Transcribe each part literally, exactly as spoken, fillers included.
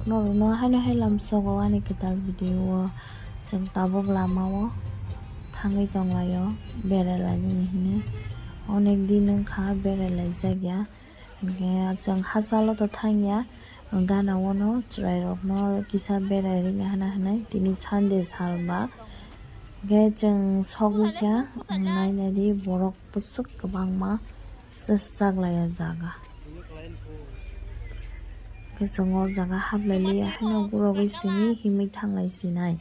Norokno haino hai lamsogo ani kwtal video o chwng tabuk lama o thangwi tonglaio, berai lainani hinwi. Onek din wngkha berai laijak ya, hinkhe chwng hachalo to thangya, gana o no chwrairokno kisa berai rina hana hinwi tini Sunday sal ba. Hinkhe chwng sogwi kha, nainani borok bwswk kwbangma. Chwng chaklai o jaga. Khe chwng o jaga hablai liya haino gurogwi simi himwi thanglai sinai.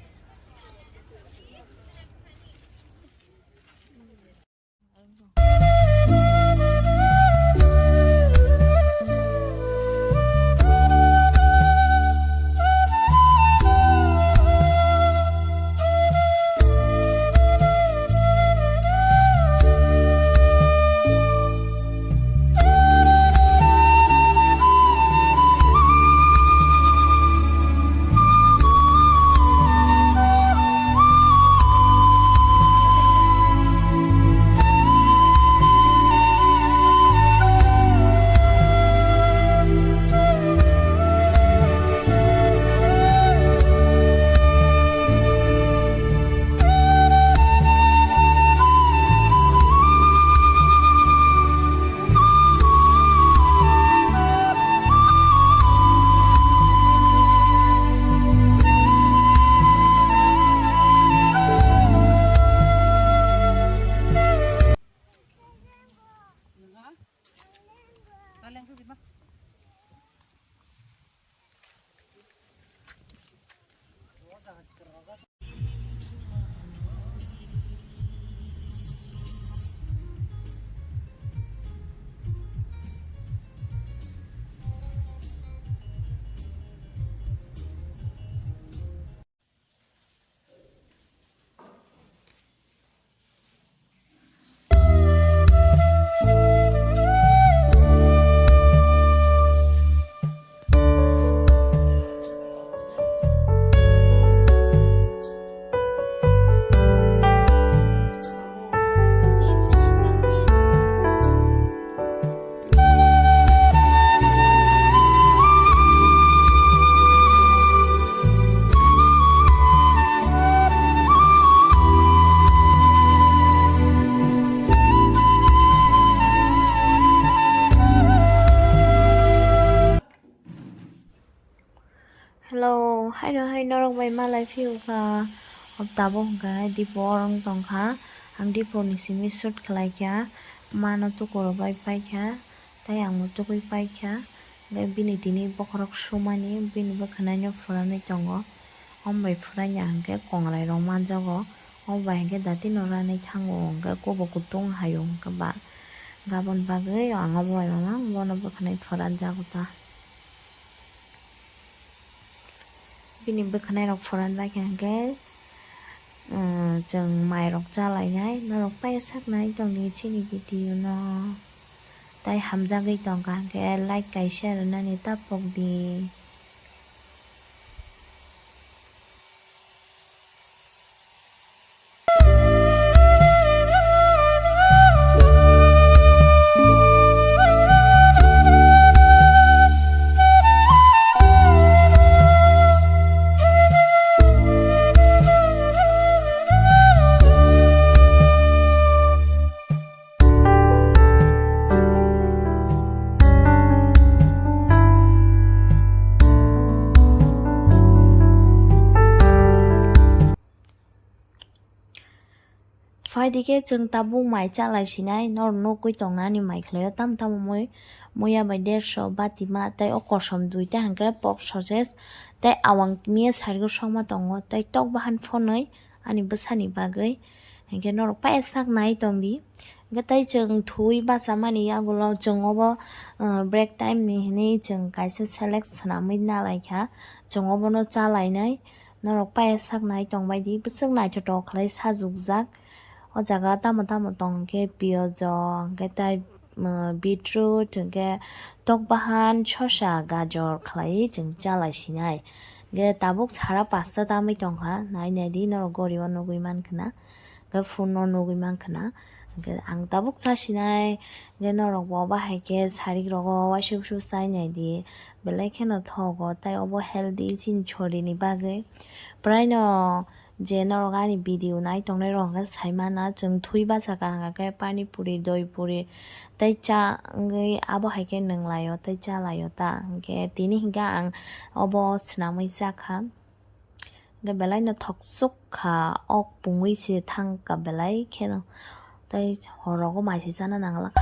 Hello, haino hai norok bai malai phiyokha. Ob tabuk hwnkha hai dipor wng tongkha. Ang dipor ni simi shoot khlai kha. Mano tukurok bai paikha. Tei ang bo tugwi paikha. Hwnkhe bini tini bokhorok sumani, bini bwkhwnaino phuranwi tongo. Omo bai phuraina hwnkhe kongrai rok manjago. Omo bai hwnkhe datino ranwi thango, hwnkhe kubo kutung haio hwnkhe ba. Gabon bagwi ang obo bai mama bono bwkhwnai phuranjago ta. Bini bwkhwnairok phuran bai kha hwnkhe, um, chwng mairok chalainai. Norok paisa saknai tongdi chini video no. Tai hamjagwi tongkha hwnkhe like kaisa rwnani ta pokdi. Phaidi khe chwng tabuk mai chalai sinai, norok nugwi tongnani mai khlaio, tamo tamo mui, muya bai dersho batima, tei o kosom duita hwnkhe pork sauces, tei awang miya side o sokma tongo, tei tok bahan phonwi ani bwsani bagwi, hwnkhe norok paisa sak nai tongdi. Hwnkhe tei chwng thuwi bachamani yagulo chwng obo, uh, break time ni hinwi chwng kaisa select swnamwi nalaikha, chwng obono chalainai. Norok paisa sak nai tongbaidi, bwswk naithotok khlai sajukjak. O jaga tamo tamo tong hwnkhe piyojo, hwnkhe tai, um, beetroot, hwnkhe tok bahan, sosa, gajor khlaiwi chwng chalai sinai. Hwnkhe tabuk sara pasta tamwi tongkha, nai naidi norok gori o nugwi mankha na, hwnkhe phone o nugwi mankha na. Hwnkhe ang tabuk chasinai, hwnkhe norokbo bahai khe sarik rogo uaisuk suk chai naidi, belai kheno thogo, tei obo healthy chini sorini bagwi. Praino je norok ani video nai tongnai rok hwnkhe sai mana, chwng thui bacha ka hwnkha khe pani puri, doi puri tei cha wngwi abo hai khe nwng laio tei cha laio ta, hwnkhe tini hwnkhe ang obo swnamwi cha kha. Hwnkhe belai no thoksuk kha, ok pungwi se thang kha belai kheno. Tei hor rogo mai se chana nang la kha.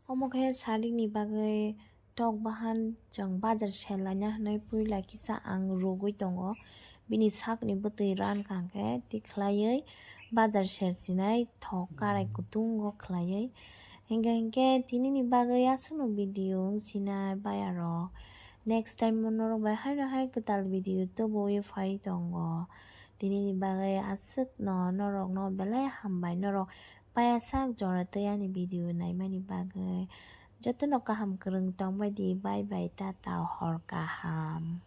Omo khe sarikni bagwi tok bahan chwng bazar selaina hwnwi puila kisa ang rwgwi tongo. Bini sakni bwtwi rankha hwnkhe tikhlaiwi bazar sersinai thok karai kutungo khlaiwi. Hinkhe hinkhe tinini bagwi aswkno video wngsinai bayarok. Next time norok bai haino hai kwtal video tubuwi phai tongo. Tinini bagwi aswkno norokno belai hambai norok paiyasak jora tei ani video naimani bagwi. Jotono kaham kwrwng tongbaidi, bye bye, tata, hor kaham.